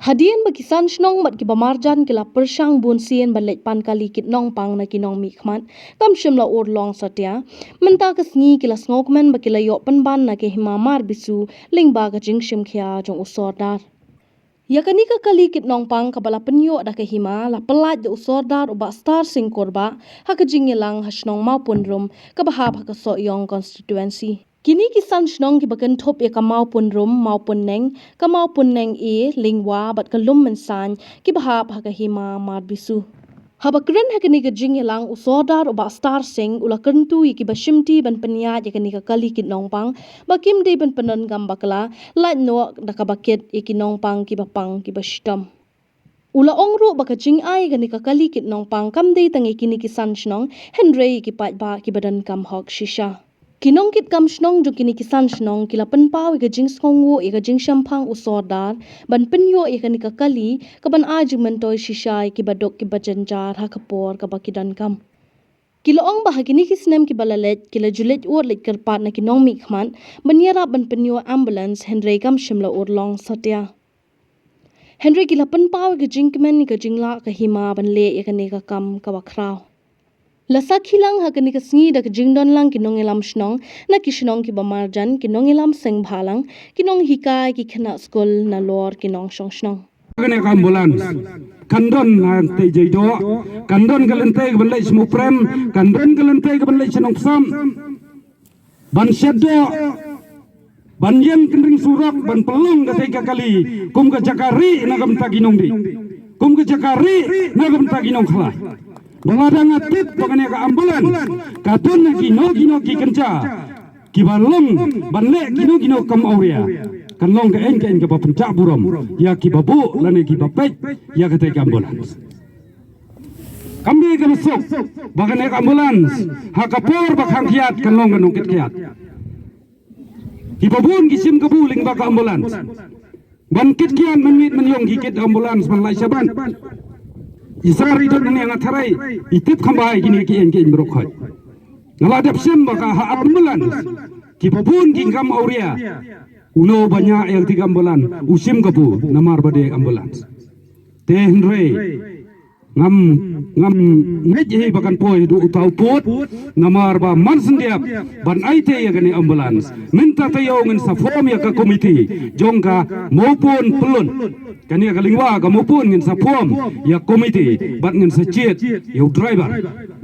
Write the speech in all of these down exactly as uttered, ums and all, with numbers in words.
Hadien ba ki san shnong bad kiba marjan ki la pyrshang bun sien ban leit pan kali kit nongpang na ki nongmihkhmat kam shym la urlong satia, mynta ka sngi ki la sngewkmen ba ki la ïoh pynban na ka hima Marbisu lyngba ka jingshim khia jong u Sordar. Ïa kane ka kali kit nongpang kaba la pynïoh da ka hima la pyllait da u Sordar u Bah Star Singh Kurbah ha ka jingïalang ha shnong Mawpynrum kaba hap ha ka Sohiong constituency. Kine ki san shnong kiba kynthup ïa ka Mawpynrum, Mawpynneng, ka Mawpynneng A, Lyngwa bad ka Lummynsain kiba hap ha ka hima Marbisu. Haba kren ha kane ka jingïalang u Sordar u Bah Star Singh u la kyntu ïa kiba shimti ban pynïaid ïa kane ka kali kit nongpang ba kim dei ban pyndonkam bakla, lait noh da kaba kit ïa ki nongpang kiba pang kiba shitom. U la ong ruh ba ka jingai ïa kane ka kali kit nongpang kam dei tang ïa kine ki san shnong hynrei ïa ki paidbah kiba donkam hok shisha. Ki nongkitkam shnong jong kine ki san shnong ki la pynpaw ïa ka jingsngewnguh ïa ka jingshemphang u Sordar ban pynïoh ïa kane ka kali kaban ai jingmyntoi shisha ïa kiba duk kiba jynjar ha ka por kaba ki donkam. Ki la ong ba ha kine ki snem kiba la leit ki la ju leit ud leit kyrpad na ki nongmihkhmat ban ïarap ban pynïoh ambulance hynrei kam shym la urlong satia. Hynrei ki la pynpaw ïa ka jingkmen ïa ka jinglah ka hima ban leh ïa kane ka kam kaba khraw. La sakhi lang ha kane ka sngi da ka jingdon lang ki nongïalam shnong na ki shnong kiba marjan, ki nongïalam seng bhalang, ki nonghikai, ki khynnah skul nalor ki nongshong shnong. Kane ka ambulance kan don ha Tei Jaidoh, kan don ka lynti kaban leit sha Mawprem, kan don ka lynti kaban leit sha Nongpsam. Ban shet doh, ban ïeng kynring surok, ban pynlong katei ka kali kum ka jaka rieh na ka bynta ki nongdih, kum ka jaka rieh na ka bynta ki nongkhlaiñ. Ba lada nga tip ba kane ka ambulance ka don ha kino kino ki kynja kiba long ban leh kino kino kam awria, kan long kaei kaei kaba pynjah burom ïa kiba buh lane kiba peit ïa katei ka ambulance. Kam dei kaba suk ba kane ka ambulance ha ka por ba khang kiad kan long ka nongkit kiad. Kiba bun ki shim kabu lyngba ka ambulance. Ban kit kiad mynmiet mynïong ki kit ambulance ban lait shaban. I sar i dot ne nga tharai i tip kham ba hai kine ki eng ki eng brok khoi. Nga la dep shim ba ka ha ambulance kiba bun ki kam awria. Uno ba ñiah ïa kti ka ambulance u shim kabu namar ba dei ambulance. Te hynrei ngam, ngam ngeit hi ba kan poi haduh uta u pud namar ba man syndiap ban aiti ïa kane ambulance. Mynta taïew ngin sa form ïa ka komiti jong ka Mawpun Pyllun. Kane ka Lyngwa ka Mawpun ngin sa form ïa komiti bad ngin sa jied ïa u driver.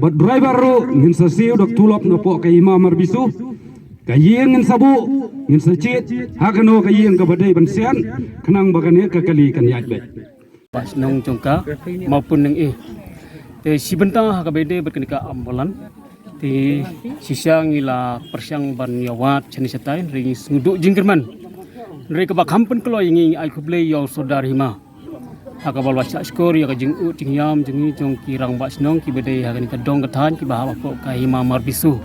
Bad driver ruh ngin sa siew da ka tulop napoh ka hima Marbisu. Ka ïing ngin sa buh, ngin sa jied ha kano ka ïing kaba dei ban sian khnang ba kane ka kali kan ïaid beit. Ba shnong jong ka Mawpun Neng eh. Te shi bynta ha kaba ïadei bad kane ka ambulance. Te shisha ngi la pyrshang ban ïa wad shane shatai, hynrei ngi sngewduh jingkyrmen. Hynrei kaba kham pynkloi ïa ngi, ngi ai khublei ïa u Sordar Hima ha kaba la shah shkor ïa ka jingud jingïam jong ngi jong ki rangbah shnong kiba dei ha kane ka dong ka thaiñ kiba hap hapoh ka hima Marbisu.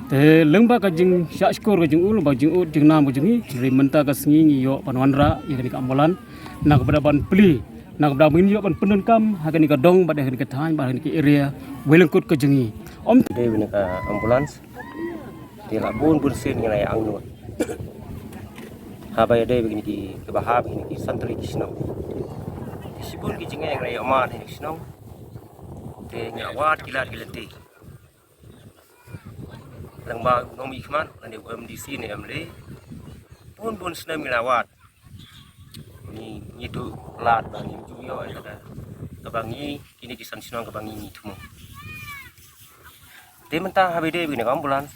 Te lyngba ka jingshah shkor ka jong u, lyngba ka jingud jingnam ka jong ngi, hynrei mynta ka sngi ngi ïoh ban wanrah ïa kane ka ambulance. Na ka bynta ban plie, na ka bynta ban ïoh ban pyndonkam ha kane ka dong bad ha kane ka thaiñ bad ha kane ka area Wailyngkut ka jong ngi. Ym dei bad kane ka ambulance. Te la bun bun sien ngi la ïa angnud. Haba ïadei bad kine ki, kiba hap kine ki san tylli ki shnong. Te shibun ki jingeh ngi la ïoh mad ha kine ki shnong. Te ngi la wad ki lad ki lynti. Lyngba u nongmihkhmat lane u M D C ne M L A. Bun bun snem ngi la wad. Ngi, ngi duh lad ba ngi ju ïoh ïa kata kaba ngi kine ki san shnong kaba ngi ngi thmu. Te mynta haba ïadei bad kane ka ambulance.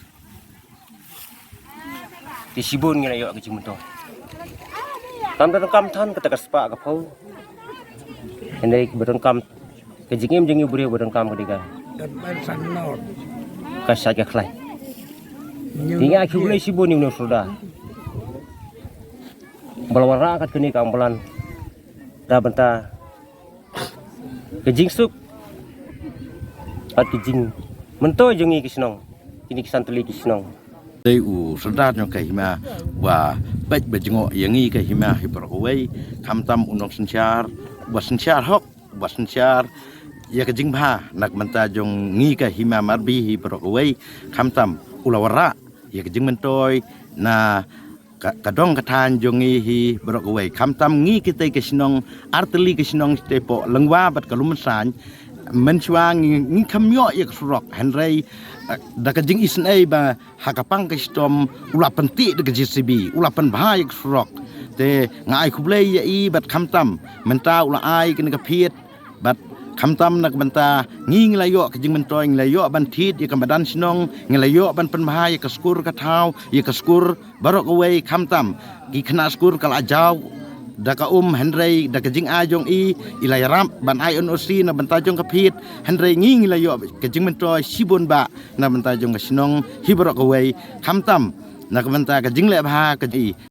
Te shibun ngi la ïoh ka jingmyntoi. Kam donkam than kata ka spah ka phew. Hynrei ba donkam ka jingim jong ngi u briew ba donkam ka dei ka, ka shait ka khlaiñ. Te ngi ai khublei shibun ïa une u Sordar ba la wanrah kat kane ka ambulance da bynta ka jingsuk bad ka jingmyntoi jong ngi ki shnong, kine ki san tylli ki shnong. Dei u Sordar jong ka hima ba peit ba jngoh ïa ngi ka hima hi baroh kawei, khamtam u nongsynshar ba synshar hok, ba synshar ïa ka jingbha na ka bynta jong ngi ka hima Marbi hi baroh kawei, khamtam u la wanrah ïa ka jingmyntoi na ka dong ka thaiñ jong ngi hi baroh kawei. Khamtam ngi kitei ka shnong, artylli ka shnong shatei poh Lyngwa bad ka Lumsain, mynshuwa ngi, ngi kham ïoh ïa ka surok, hynrei da ka jingisynei ba ha ka pang ka shitom u la pynthih da ka JCB, u la pynbha ïa ka surok. Te nga ai khublei ïa i bad khamtam mynta u la ai kane ka phiat. Bad khamtam na ka bynta ngi, ngi la ïoh ka jingmyntoi, ngi la ïoh ban thied ïa ka madan shnong, ngi la ïoh ban pynbha ïa ka skur ka thaw, ïa ka skur baroh kawei. Khamtam ki khynnah skur ka la jaw da ka um, hynrei da ka jingai jong i, i la ïarap ban ai NOC na bynta jong ka phiat, hynrei ngi, ngi la ïoh ka jingmyntoi shibun bah na bynta jong ka shnong hi baroh kawei. Khamtam na ka bynta ka jingleh bha ka i